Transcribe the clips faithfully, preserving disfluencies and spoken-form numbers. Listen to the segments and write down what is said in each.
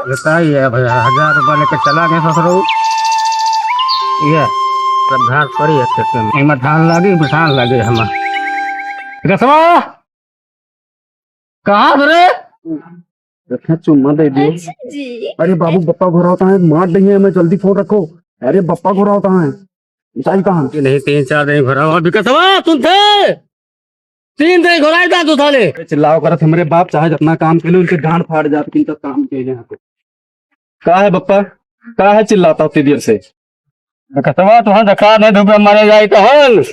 बताइए, अब हजार रुपया लेके चला गए ससुरो। ये सब धान पड़ी है खेत में। एमा धान लागी, धान लागी हमार। विकसवा, कहाँ से रे? रखे चुम्मा दे दियो। अच्छा जी। अरे बाबू, बप्पा घुरावता है, मार देंगे हमें, जल्दी फोन रखो। अरे बप्पा घुरावता है, जाई कहाँ? ये नहीं, तीन चार दिन घुरावा। विकसवा, सुनते? तीन दिन घुराई दा तू साले। अरे चिल्लाओ करत हमरे बाप, चाहे जितना काम के लिए उनके गांड फाड़ जात, किन तक काम के यहाँ पे। का है बप्पा, का है चिल्लाता उतनी देर से? विकसवा, तुहां देखा नहीं धूप में मरे जाई तहन।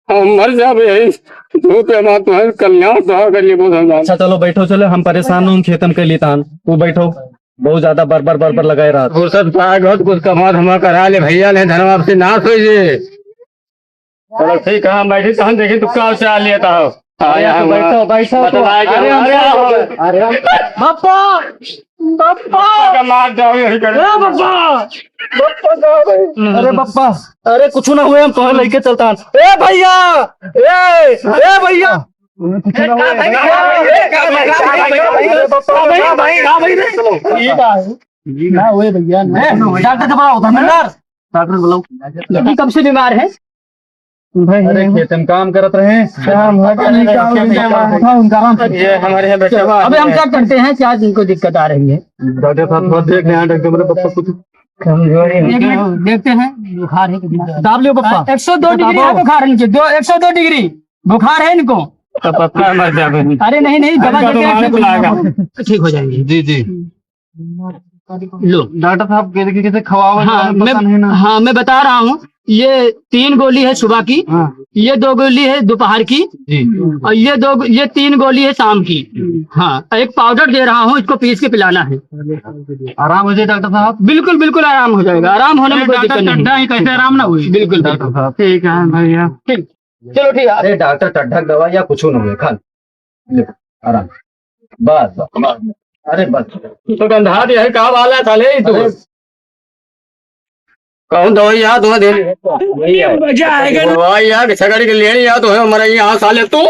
हम मर जाबे यही धूप में, तुहां कल्याण तो कर लिए बहुत हम। अच्छा चलो बैठो, चलो हम परेशान हूँ, खेतन के लिए तान। तू बैठो, बहुत ज्यादा बरबर बरबर लगाए रहा। फुर्सत पा गत कुछ कमा धमा करा ले भैया, नहीं धनवा आपसे नाश हो जे। चलो ठीक है, हम बैठे तो हम देखे तू का चाल लेता हो। आया बैठो, बैठो, बैठो। बतला के अरे, हम अरे, क्या हो गए? अरे, हम बप्पा, बप्पा। का मार जाओ यही करे। ए बप्पा, बप्पा का भाई? अरे बप्पा, अरे कुछ ना हुए, हम तोहे लेके चलता हन। ए भैया, ए, ए भैया। कुछ ना हुए। ए, का भाई, ए, का भाई, का भाई, का भाई, ए, बप्पा, का भाई, का भाई, का भाई रे? चलो। ये का है? ना हुए भैया, ना। ए, डॉक्टर के बुलाओ, धर्मेंद्र। डॉक्टर बुलाओ। ये कब से बीमार है? भाई, अरे, खेत में काम करत रहे। काम है, पता नहीं क्या हो गया। हाँ, उनका आराम से। ये हमारे यहाँ बैठे हुआ अबे हम है। क्या करते हैं, क्या इनको दिक्कत आ रही है? डॉक्टर साहब, थोड़ा देख लें, डॉक्टर मेरे पापा कुछ कमजोरी है। एक मिनट, देखते हैं, बुखार है कितना। दाब लियो, पापा। एक सौ दो डिग्री है बुखार इनके, दो, एक सौ दो डिग्री बुखार है इनको। तो पक्का मर जावे। अरे नहीं, नहीं, दवा इनका देते तो हैं, मालूम लागा। ठीक हो जाएंगे। जी, जी। लो। डॉक्टर साहब, कैसे, कैसे खवावल हाँ, जाए, मैं, पता नहीं ना। हाँ, मैं बता रहा हूँ, ये तीन गोली है सुबह की, हाँ। ये दो गोली है दोपहर की, जी। और ये दो, ये तीन गोली है शाम की। हाँ, एक पाउडर दे रहा हूँ, इसको पीस के पिलाना है। आराम हो जाए डॉक्टर साहब? बिल्कुल, बिल्कुल आराम हो जाएगा, आराम होने में कोई दिक्कत नहीं। कैसे आराम ना हुई? बिल्कुल, डॉक्टर साहब, ठीक है भैया। ठीक, चलो ठीक है। अरे डॉक्टर, टड्ढा दवा या कुछ ना हुए, खा ले। ले, आराम। बस, बस, बस। अरे बस। तो गंधा दिया है, का वाला था ले तू? अरे। कहूँ दवाई याद हुआ दे। मजा आएगा ना। दवाई यार, सगड़ी के लिए याद हो, हमारे यहाँ साले तू।